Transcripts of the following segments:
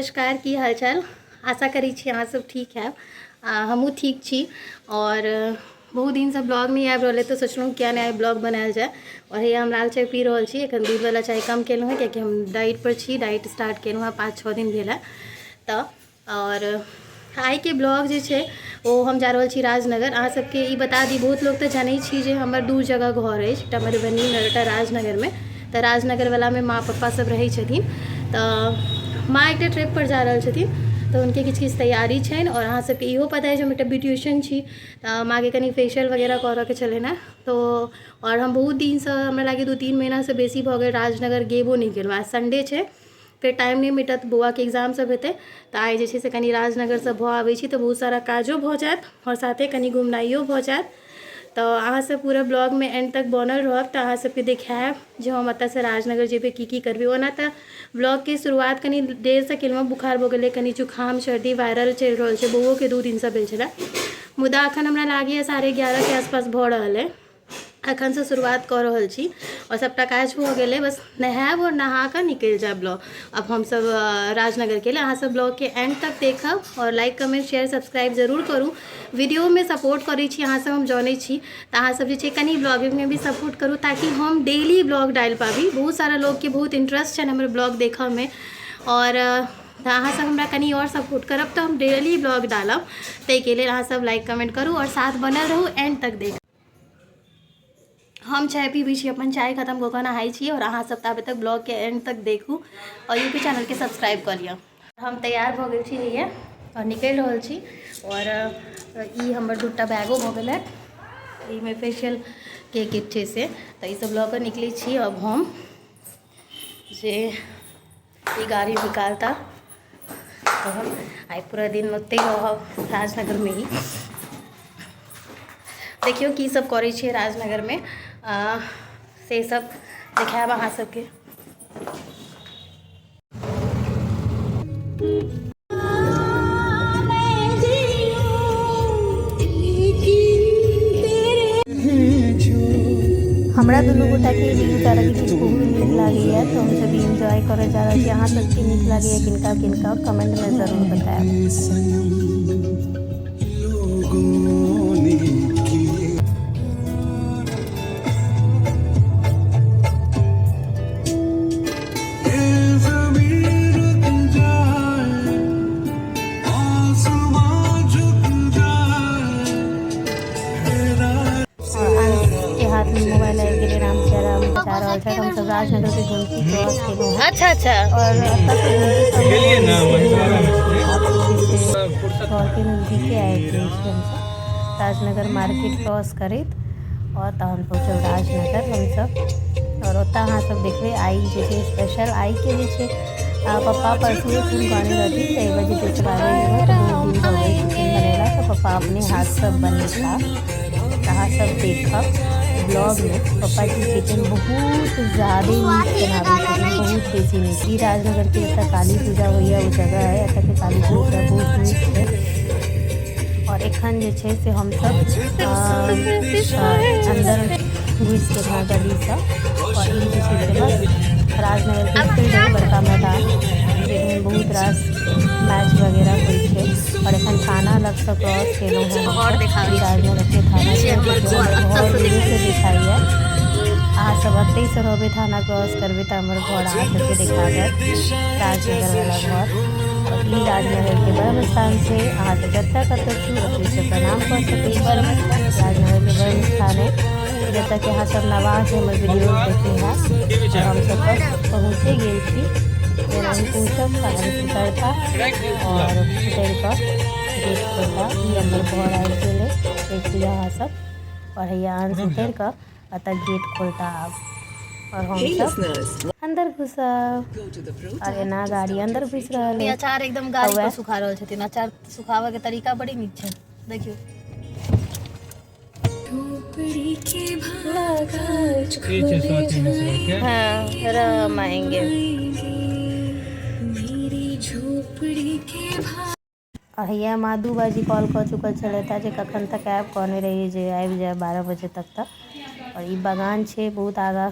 नमस्कार, की हालचाल? आशा करै छी अहाँ सब ठीक हैब। हमहूँ ठीक छी। और बहुत दिनसँ ब्लॉग नहि आबि रहल अइ, तऽ सोचलहुँ किया नहि आइ ब्लॉग बनायल जाय। और हैया हम लाल चाय पी रहल छी। एखन दूधवला चाय कम केलहुँ हँ, कियाकि हम डाइट पर छी। डाइट स्टार्ट केलहुँ हँ, 5-6 दिन भेल हँ। तऽ और आइके ब्लॉग जे छै ओ हम जा रहल छी राजनगर। अहाँ सबके ई बता दी, बहुत लोक तऽ जनै छी जे हमर 2 जगह घर अछि, एकटा मधुबनीमे और एकटा राजनगरमे। तऽ राजनगरवलामे माँ पप्पा सब रहै छथिन। तऽ माँ एकटा ट्रिपपर जा रहल छथिन, तऽ हुनके किछु किछु तैयारी छनि। आओर अहाँ सबके इहो पता अछि, हम एकटा ब्यूटिशियन छी, तऽ माँके कनि फेशियल वगैरह करऽके छलनि हेँ। तऽ आओर हम बहुत दिनसँ, हमरा लागैए 2-3 महीनासँ बेसी भऽ गेल, राजनगर गेबो नहि केलहुँ। आइ संडे छै, फेर टाइम नहि भेटत, बौआके एग्जाम सब हेतै। तऽ आइ जे छै से कनि राजनगरसँ भऽ आबै छी, तऽ बहुत सारा काजो भऽ जायत आओर साथे कनि घुमनाइयो भऽ जायत। तऽ अहाँसब पूरा ब्लॉगमे एंड तक बनल रहब, तऽ अहाँ सबके देखायब जे हम एतऽसँ राजनगर जेबै, की की करबै। ओना तऽ ब्लॉगके शुरुआत कनि देरसँ केलहुँ, बुखार भऽ गेलै, कनि जुकाम सर्दी वायरल चलि रहल छै। बौओके 2 दिनसँ भेल छलै, मुदा एखन हमरा लागैए 11:30के आसपास भऽ रहल अइ। एखनसँ शुरुआत कऽ रहल छी आओर सभटा काज भऽ गेलै, बस नहायब आओर नहा कऽ निकलि जायब ब्लॉग। आब हमसभ राजनगरके लेल अहाँसभ ब्लॉगके एंड तक देखब आओर लाइक, कमेंट, शेयर, सब्सक्राइब जरूर करू। वीडियोमे सपोर्ट करै छी अहाँसभ, हम जनै छी। तऽ अहाँसभ जे छै कनि ब्लॉगिंगमे भी सपोर्ट करू, ताकि हम डेली ब्लॉग डालि पाबी। बहुत सारा लोकके बहुत इंटरेस्ट छनि हमर ब्लॉग देखऽमे, आओर तऽ अहाँसभ हमरा कनि आओर सपोर्ट करब तऽ हम डेली ब्लॉग डालब। ताहिके लेल अहाँसभ लाइक, कमेंट करू आओर साथ बनल रहू, एंड तक देख। हम चाय पीबै छी, अपन चाय खतम कऽ कऽ नहाइ छी, आओर अहाँ सब ताबे तक ब्लॉगके एंड तक देखू आओर यूट्यूब चैनलके सब्सक्राइब कऽ लिअ। हम तैयार भऽ गेल छी हैया आओर निकलि रहल छी। आओर ई हमर 2टा बैगो भऽ गेल हँ, एहिमे फेशियलके किट छै से, तऽ ईसब लऽ कऽ निकलै छी। अब हम जे ई गाड़ी निकालता, तऽ हम आइ पूरा दिन ओतहि रहब राजनगरमे ही। देखियौ की सब करै छियै राजनगरमे, से सब देखायब अहाँ सबके। हमरा दुनू गोटाके रील करऽके गीत बहुत नीक लागैए, तऽ हमसब इन्जॉय करऽ जा रहल छी। अहाँ सबके नीक लागैए किनका किनका, कमेंटमे जरूर बतायब। के हाथ में मोबाइल आबि गेलै, राम सिया राम बजा रहल छथि। हमसब राजनगर के गुमती क्रॉस केलहुँ हँ। अच्छा अच्छा। और एतऽ से गेलियै ने घर के नजदीके आबि गेल छी हमसब, राजनगर मार्केट क्रॉस करैत, और तहन पहुँचब राजनगर हमसब। और ओतऽ अहाँ सब देखबै आइ जे छै स्पेशल आइके जे छै, पप्पा परसुए फोन कहने रहथिन, तऽ एहि बजे जे सब आबै तऽ बहुत दिन भऽ गेल चिकन बनेला, तऽ पप्पा अपने हाथसँ बनेता। तऽ अहाँ सब देखब ब्लॉगमे, पप्पाजी चिकन बहुत ज्यादे नीक बनाबै छथिन, बहुत बेसी नीक। ई राजनगरके एतऽ काली पूजा होइए, ओ जगह है। एतऽके काली पूजा बहुत नीक छै। और एखन जे छै से हमसब अन्दर घुसि गेलहुँ गलीसँ। और ई जे छै से बस राजनगरके फील्ड है, बड़का मैदान, जाहिमे बहुत रास मैच वगैरह होइ छै। और एखन थाना लगसँ क्रॉस केलहुँ हँ। ई राजनगरके थाना छै, हमर घर दूरेसँ दिखाइए। अहाँ सब एतहिसँ रहबै, थाना क्रॉस करबै तऽ हमर घर अहाँ सबके देखा जायत, राजनगरवला घर। और ई राजनगरके ब्रह्म स्थान छै। अहाँ सब जतऽ कतऽ छी, ओतहिसँ प्रणाम कऽ सकै छी। राजनगरके ब्रह्म स्थान है, जतऽ कि अहाँ सब नवाह से हमर वीडियो देखने हैब। और हमसब बस पहुँचे गेल छी। जेनाही पहुँचब तऽ उतरता और उतरि कऽ गेट खोलता। ई हमर घर आबि गेल है, देख लिअ अहाँ सब। और हैया अंश उतरि कऽ एतऽ गेट खोलता आब, और हमसब अंदर घुसब। और एना गाड़ी अंदर घुसि रहल है। अचार एकदम गाड़ी पर सुखा रहल छथिन। अचार सुखाबऽ के तरीका बड़ी नीक छै, देखियौ। हाँ, राम आएंगे। हैया माँ 2 बाजी कॉल कऽ चुकल छलथि जे कखन तक आयब। कहने रहियै जे आबि जायब 12 बजे तक। तऽ और ई बगान छै बहुत आगाँ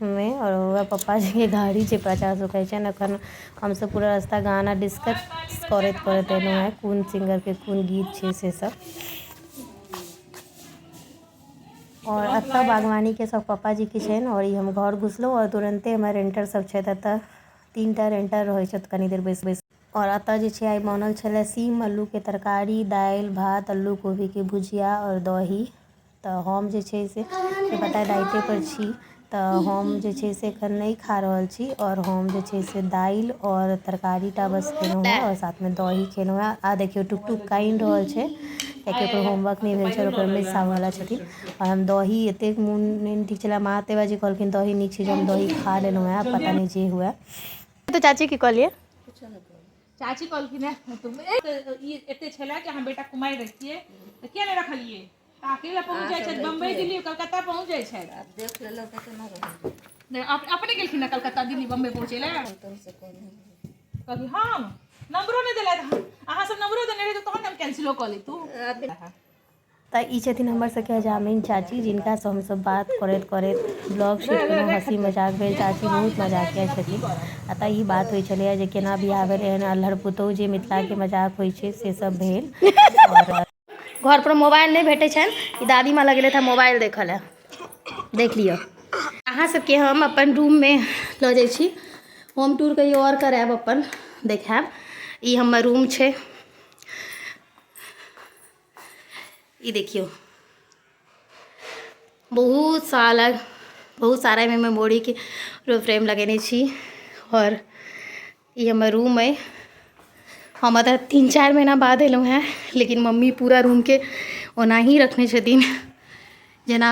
मे आओर वएह पप्पा जीके गाड़ी छै, अचार सुखाइ छनि। एखन हमसब पूरा रास्ता गाना डिस्कस करैत करैत एलहुँ हेँ, कोन सिंगरके कोन गीत छै से सब। आओर एतऽ बागवानीके सब पप्पा जीके छनि। आओर ई हम घर घुसलहुँ आओर तुरन्ते हमर रेंटर सब छथि। एतऽ 3टा रेंटर रहै छथि, कनी देर बैस बैस। आओर एतऽ जे छै आइ बनल छलै सीम आलूके तरकारी, दालि भात, आलू कोबीके भुजिया आओर दही। तऽ हम जे छै से पता डाइटेपर छी, तऽ हम जे छै से एखन नहि खा रहल छी। आओर हम जे छै से दालि आओर तरकारी टा बस खेलहुँ हेँ आओर साथमे दही खेलहुँ हेँ। आ देखियौ, टुक टुक कानि रहल छै, कियाकि ओकर होमवर्क नहि भेल छै आओर ओकर मिस आबऽवला छथिन। आओर हम दही एतेक मोन नहि ठीक छलै, माँ ताहि बाजी कहलखिन दही नीक छै, जे हम दही खा लेलहुँ हेँ। पता नहि जे हुए। तऽ चाची की कहलियै? चाची कहलखिन हेँ तुम ई एते छलै कि अहाँ बेटा कुमारि रखियै तऽ किया नहि रखलियै? तऽ अकेला पहुँच जाइ छथि बम्बई, दिल्ली, कलकत्ता पहुँच जाइ छथि। देख लेलक तऽ केना रहल? नहि, अपने गेलखिन ने कलकत्ता, दिल्ली, बम्बई पहुँचै लए। कहलखिन हम नंबरो नहि देलथि। अहाँ सब नंबरो देने रहितहुँ तहन ने हम कैंसिलो कऽ लैतहुँ। तऽ ई छथिन हमर सबके हजामिन चाची, जिनकासँ हमसब बात करैत करैत ब्लॉग शूट केलहुँ। हँसी मजाक भेल, चाची बहुत मजाकिया छथिन। आ तऽ ई बात होइ छलैए जे केना बियाह भेल, एहन अल्हड़ पुतोहु, जे मिथिलाके मजाक होइ छै से सब भेल। आओर घर पर मोबाइल नहि भेटै छनि, ई दादी माँ लगेलथि हँ मोबाइल देखऽ लए। देख लिअ। अहाँ सबके हम अपन रूममे लऽ जाइ छी। होम टूर कहियो आओर करायब, अपन देखायब। ई हमर रूम छै। ई देखियौ, बहुत सारा बहुत सारा एहिमे मेमोरीके फ्रेम लगेने छी। आओर ई हमर रूम अइ। हम एतऽ 3-4 महीना बाद एलहुँ हेँ, लेकिन मम्मी पूरा रूमके ओनाही रखने छथिन जेना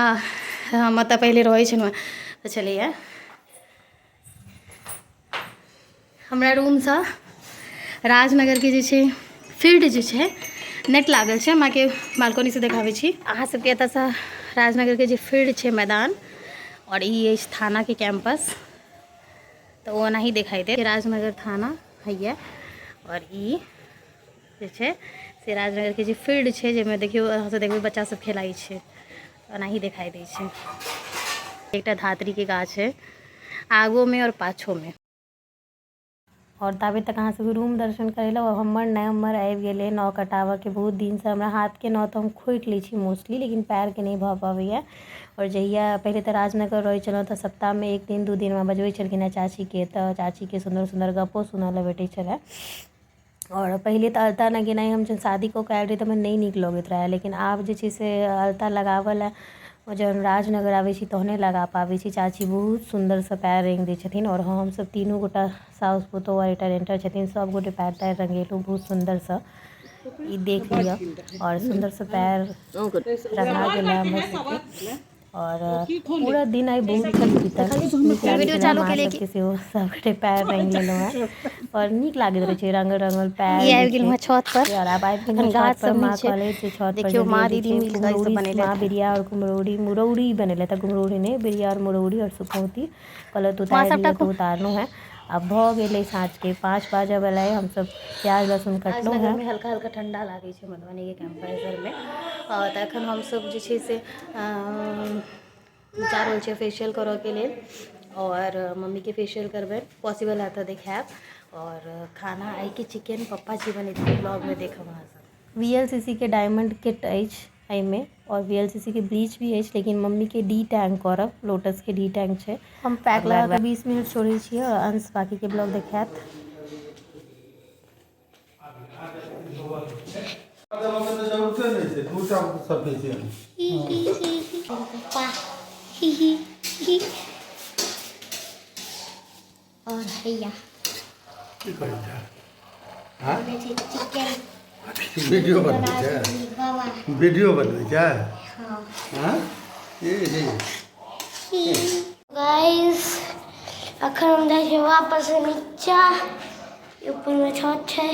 हम एतऽ पहिले रहै छलहुँ हेँ। तऽ छलैए हमरा रूमसँ राजनगरके जे छै फील्ड जे छै, नेट लागल छै। हम अहाँके बालकनीसँ देखाबै छी। अहाँ सबके एतऽसँ राजनगरके जे फील्ड छै, मैदान, आओर ई अछि थानाके कैम्पस, तऽ ओ ओनाही देखाइ देत। राजनगर थाना हैया। आओर ई जे छै से राजनगरके जे फील्ड छै, जाहिमे देखियौ, अहाँ सब देखबै बच्चा सब खेलाइ छै, ओनाही देखाइ दै छै। एकटा धातरीके गाछ है आगोमे आओर पाछोमे। आओर ताबे तक अहाँ सबके रूम दर्शन करेलहुँ। आओर हमर नम्बर आबि गेलै नह कटाबऽके। बहुत दिनसँ हमरा हाथके नह तऽ हम खोटि लै छी मोस्टली, लेकिन पयरके नहि भऽ पबैए। आओर जहिया पहिले तऽ राजनगर रहै छलहुँ तऽ सप्ताहमे 1 दिन 2 दिन हमरा बजबै छलखिन हेँ चाचीके, तऽ चाचीके सुन्दर सुन्दर गप्पो सुनऽ लए भेटै छलै। आओर पहिले तऽ अलता लगेनाइ, हम जहन शादी कऽ कऽ आयल रही तऽ हमरा नहि नीक लगैत रहए, लेकिन आब जे छै से अलता लगाबऽ लए जहन राजनगर आबै छी तहने लगा पाबै छी। चाची बहुत सुन्दरसँ पयर रङ्गि दै छथिन। आओर हमसब तीनू गोटा, साउस, पुतोहु आओर एकटा रेंटर छथिन, सब गोटे पयर तयर रङ्गेलहुँ बहुत सुन्दरसँ। ई देख लिअ। आओर सुन्दरसँ पयर रङ्गा गेल हमर सबके। आओर पूरा दिन आइ बहुत नीक बीतल, नीक लागैत वीडियो छलै। चालू माँ केलियै। सबके सेहो सबगोटे पयर रङ्गि लेलहुँ हेँ। आओर नीक लागैत रहै छै रङ्गल रङ्गल पैर ई जे आबि छै गेलहुँ हेँ छत पर। से। आओर आब आबि गेलहुँ एखन छत गाछ पर। सब नहि माँ छै। कहलथि जे छत पर देखियौ, जल्दी माँ जल्दी दीदी छै मिल कऽ ई सब कुम्हरौरी। बनेलथि माँ हेँ। बिरिया आओर कुम्हरौरी मुरौरी बनेलथि हेँ, कुम्हरौरी नहि, बिरिया आओर मुरौरी आओर सुखौती कहलथि माँ उतारि सबटा लिअ, तऽ उतारलहुँ हेँ। आब भऽ गेलै साँझके 5 बाजऽवला अइ। हमसब प्याज लहसुन कटलहुँ हेँ। राजनगरमे हल्का हल्का ठण्डा लागै छै, मधुबनीके टेम्परेचरमे। तऽ एखन हमसब जे छै से जा रहल छियै फेशियल करऽके लेल आओर मम्मीके फेशियल करबै। पॉसिबल हैत तऽ देखायब। आओर खाना आइके चिकन पप्पा जी बनेथिन, ब्लॉगमे देखब अहाँ सब। वी एल सी सी के डायमंड किट अछि एहिमे आओर वी एल सी सी के ब्लीच भी अछि, लेकिन मम्मीके डी टैंग करब, लोटसके डी टैंग छै। हम पैक लगा कऽ 20 मिनट छोड़ै छियै आओर अंश बाँकीके ब्लॉग देखायत। जरूरते नहि छै, दूटा सफिशियंट। पप्पा ही ही ही और हैया। की करै छै? हाँ? बनै छै चिकन। वीडियो बनबै छै? बाबा। वीडियो बनबै छै? हाँ। हाँ, ए गाइस, अखन हम जाइ छियै वापस नीचा। ऊपरमे छत छै।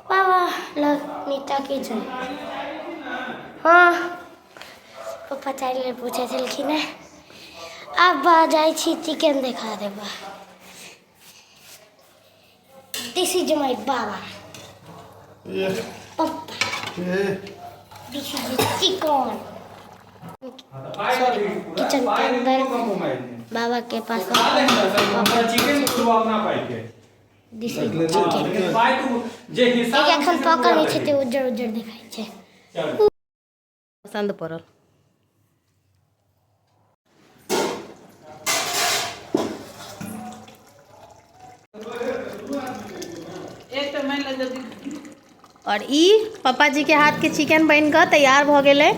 बाबा लग नीचा की छै? हाँ, पप्पा चाय लेल पूछै छलखिन हेँ। आब बा जाइ छी, चिकन देखा देबा। दिस is माय बाबा, पप्पा। दिस is chicken, sorry, kitchen के अंदर। बाबा के पास। This is chicken. एखन पकल नहि छै तऽ उज्जर उज्जर देखाइ छै। पसन्द पड़ल। और ई पापा जी के हाथ के चिकन बनि कऽ तैयार भऽ गेलै।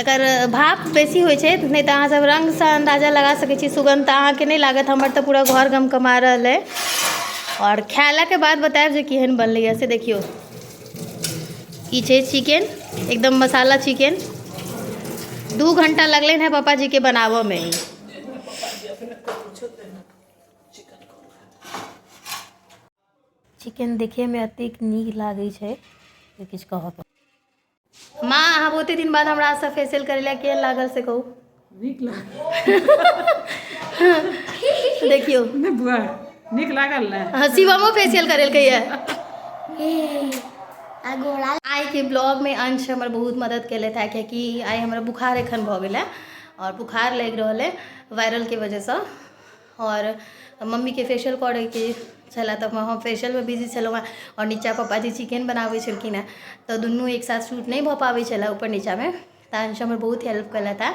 एकर भाप बेसी होइ छै, नहि तऽ अहाँसभ रङ्गसँ अन्दाजा लगा सकै छी। सुगन्ध तऽ अहाँके नहि लागत, हमर तऽ पूरा घर गमगमा रहल अइ। आओर खयलाके बाद बतायब जे केहन बनलैए से। देखियौ, ई छै चिकन, एकदम मसाला चिकन। 2 घंटा लगलै हँ पापा जी के बनाबऽमे। चिकन देखैमे एतेक नीक लागै छै जे किछु कहऽ। माँ, अहाँ बहुते दिन बाद हमरा से फेसियल करै लए, केहन लागल से कहू। नीक लागल। देखियौ। नहि बुआ, नीक लागल ने? हाँ, शिवमो फेसियल करेलकै ये। आ गोरा। आइके ब्लॉगमे अंश हमर बहुत मदद केलथि है, कियाकि आइ हमरा बुखार एखन भऽ गेल है आओर बुखार लागि रहल है वायरलके वजहसँ। आओर मम्मीके फेशियल करैके छलै तऽ हम फेशियलमे बिजी छलहुँ हेँ आओर नीचाँ पप्पाजी चिकन बनाबै छलखिन हेँ, तऽ दुनू एक साथ शूट नहि भऽ पाबै छलै ऊपर नीचाँमे। तऽ अंश हमर बहुत हेल्प केलथि हेँ।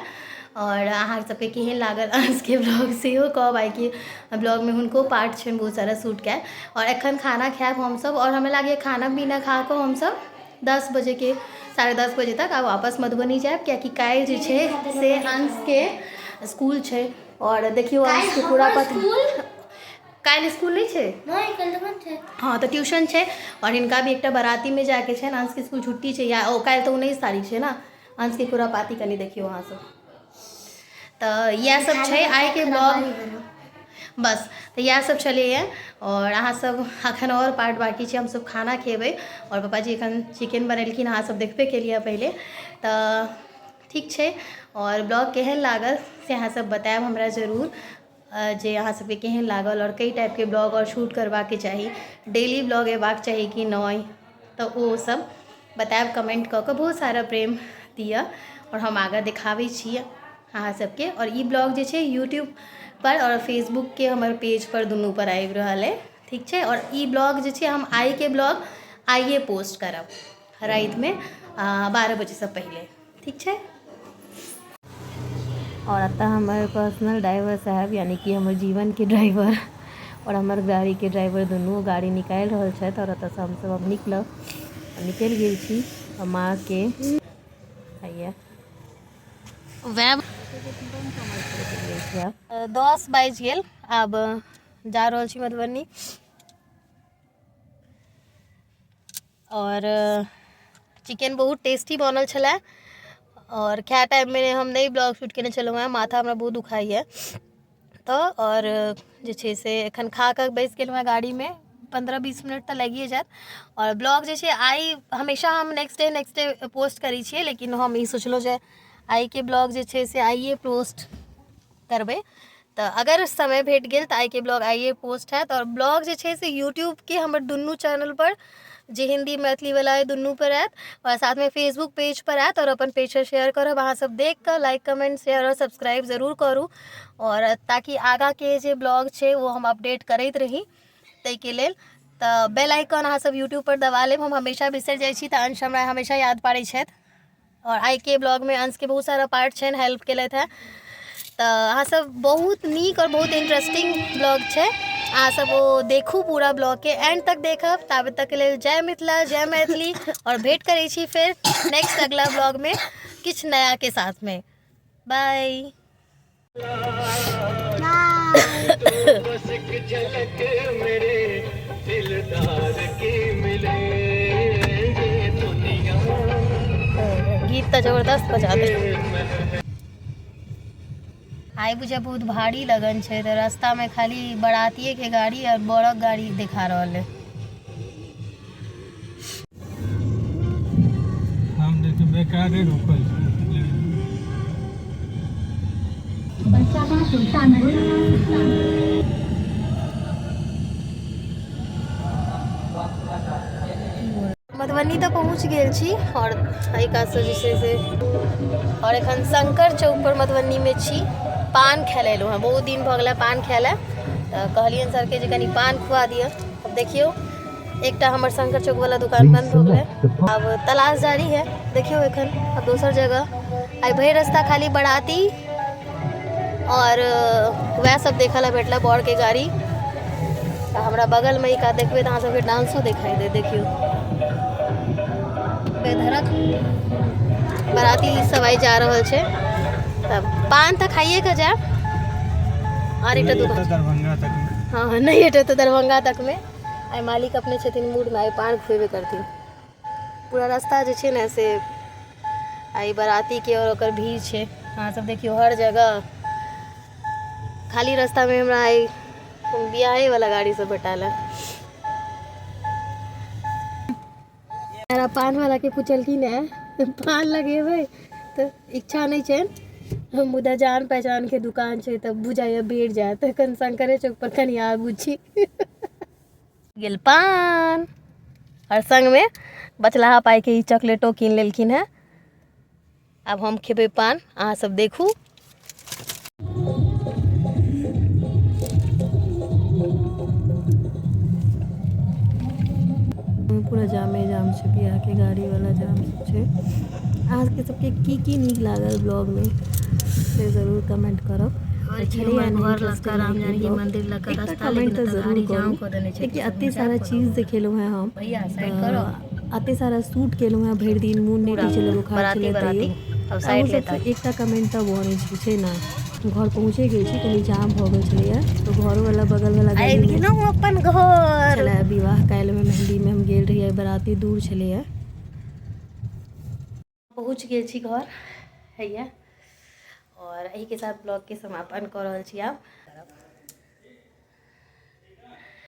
आओर अहाँ सबके केहन लागल अंशके ब्लॉग, सेहो कहब। आइके ब्लॉगमे हुनको पार्ट छनि बहुत सारा शूट कयल। आओर एखन खाना खायब हमसब आओर हमरा लागैए खाना पीना खा कऽ हमसब 10 बजेके, 10:30 बजे तक आब वापस मधुबनी जायब, कियाकि काल्हि जे छै से अंशके स्कूल छै। आओर देखियौ अंशके पूरा पत काल्हि स्कूल नहि छै? नहि, काल्हि तऽ बंद छै। हँ, तऽ ट्यूशन छै। आओर हिनका भी एकटा बारातीमे जायके छनि। अंशके स्कूल छुट्टी छै या ओ काल्हि तऽ 19 तारीख छै ने। अंशके पूरा पाती कनि देखियौ अहाँसब। तऽ इएह सब छै आइके ब्लॉग। बस, तऽ इएह सब छलैए। आओर अहाँसब एखन आओर पार्ट बाँकी छै। हमसब खाना खेबै आओर पपाजी एखन चिकन बनेलखिन, अहाँसब देखबे केलियै पहिले। तऽ ठीक छै। आओर ब्लॉग केहन लागल से अहाँसब बतायब हमरा जरूर, जे अहाँ सबके केहन लागल आओर कई टाइपके ब्लॉग आओर शूट करबाके चाही, डेली ब्लॉग अयबाक चाही कि नहि, तऽ ओ सब बतायब कमेंट कऽ कऽ। बहुत सारा प्रेम दिअ आओर हम आगाँ देखाबै छी अहाँ सबके। आओर ई ब्लॉग जे छै यूट्यूब पर आओर फेसबुकके हमर पेज पर, दुनू पर आबि रहल अइ। ठीक छै। आओर ई ब्लॉग जे छै, हम आइके ब्लॉग आइए पोस्ट करब रातिमे 12 बजेसँ पहिले। ठीक छै। आओर एतऽ हमर पर्सनल ड्राइवर साहेब, यानि कि हमर जीवनके ड्राइवर आओर हमर गाड़ीके ड्राइवर, दुनू गाड़ी निकालि रहल छथि। आओर एतऽसँ हमसब आब निकलब, निकलि गेल छी। माँके हैया वएह 10 बाजि गेल, आब जा रहल छी मधुबनी। आओर चिकन बहुत टेस्टी बनल छलै। आओर खाय टाइममे हम नहि ब्लॉग शूट केने छलहुँ हेँ, माथा हमरा बहुत दुखाइए तऽ। आओर जे छै से एखन खा कऽ बैसि गेलहुँ हेँ गाड़ीमे, 15-20 मिनट तऽ लागिए जायत। आओर ब्लॉग जे छै आइ, हमेशा हम नेक्स्ट डे पोस्ट करै छियै, लेकिन हम ई सोचलहुँ जे आइके ब्लॉग जे छै से आइए पोस्ट करबै। तऽ अगर समय भेट गेल तऽ आइके ब्लॉग आइए पोस्ट हैत। आओर ब्लॉग जे छै से यूट्यूबके हमर दुनू चैनलपर, जे हिन्दी मैथिलीवला अइ, दुनूपर आयत आओर साथमे फेसबुक पेजपर आयत। आओर अपन पेजपर शेयर करब। अहाँसब देख कऽ लाइक, कमेंट, शेयर आओर सब्सक्राइब जरूर करू, आओर ताकि आगाँके जे ब्लॉग छै ओ हम अपडेट करैत रही। ताहिके लेल तऽ बेल आइकॉन अहाँसब यूट्यूबपर दबा लेब। हम हमेशा बिसरि जाइ छी तऽ अंश हमरा हमेशा याद पाड़ै छथि। आओर आइके ब्लॉगमे अंशके बहुत सारा पार्ट छनि, हेल्प केलथि हेँ। तऽ अहाँसब, बहुत नीक आओर बहुत इंटरेस्टिंग ब्लॉग छै, अहाँसब ओ देखू, पूरा ब्लॉगके एंड तक देखब। ताबे तकके लेल जय मिथिला, जय मैथिली। आओर भेँट करै छी फेर नेक्स्ट अगला ब्लॉगमे किछु नयाके साथमे। बाय। गीत तऽ जबरदस्त बजा दे। आइ बुझे बहुत भारी लगन छै, तऽ रास्तामे खाली बरातिएके गाड़ी आओर बरक गाड़ी देखा रहल है। हम देखियौ, बेकारे रुकल छी। मधुबनी तऽ पहुँच गेल छी आओर एहि कातसँ जे छै से, आओर एखन शंकर चौक पर मधुबनीमे छी। पान खाय लए एलहुँ हँ। बहुत दिन भऽ गेलै पान खाय लए, तऽ कहलियनि सरके जे कनि पान खुआ दिअ। आब देखियौ, एकटा हमर शंकर चौक वाला दुकान बंद भऽ गेलै, आब तलाश जारी है। देखियौ एखन आब दोसर जगह। आइ भरि रास्ता खाली बराती और वएह सब देखऽ लए भेटल, बरके गाड़ी। तऽ हमरा बगलमे ई कात देखबै तऽ अहाँ सबके डांसो देखाई देत। देखियौ, बेधड़क बराती सब आइ जा रहल छै। तऽ पान तऽ खाइए कऽ जायब। आर एकटा दुकान दरभंगा तक। हँ, नहि हेतै तऽ दरभंगा तकमे। आइ मालिक अपने छथिन मूडमे, आइ पान खुएबे करथिन। पूरा रास्ता जे छै ने से आइ बरातीके आओर ओकर भीड़ छै। अहाँ सब देखियौ, हर जगह खाली रास्तामे हमरा आइ बियाहे वाला गाड़ी सब भेटायल है। तारा पान वाला के पुछलखिन है, पान लगेबै? तऽ इच्छा नहि छै, मुदा जान पहचान के दुकान छै तऽ बुझाइए भेट जायत। एखन शंकरे चौक पर कनि आगू छी। गेल पान आओर संगमे बचलाहा पाइके ई चॉकलेटो कीन लेलखिन हेँ। आब हम खेबै पान, अहाँ सब देखू। पूरा जामे जाम छै, बियाहके गाड़ी वाला जाम सब छै। अहाँके सबके की की नीक लागल ब्लॉगमे, से जरूर कमेंट करब। और घर लग राम जानकी मंदिर लग एकटा रास्ता, कमेंट लेकिन तऽ एतऽ जरूर गाड़ी जाम करू, कऽ देने छै। कियाकि एते सारा चीज देखेलहुँ हेँ हम, भैया साइड करो। एते सारा शूट केलहुँ हेँ भरि दिन, मोन नहि ठीक छलै, बोखार बराती छलै, बराती तैयो अब साइड अहूँ लेता। सबसँ एकटा कमेंट तऽ बनै छै, छै ने? घर पहुँचे गेल छी, कनि जाम भऽ गेल छलैए तऽ घरोवला बगलवला आबि गलीमे गेलहुँ अपन घर। छलै विवाह। काल्हिमे मेहन्दीमे हम गेल रहियै, बराती दूर छलैए। पहुँच गेल छी घर हैया, और एहिके साथ ब्लॉगके समापन कऽ रहल छी आब।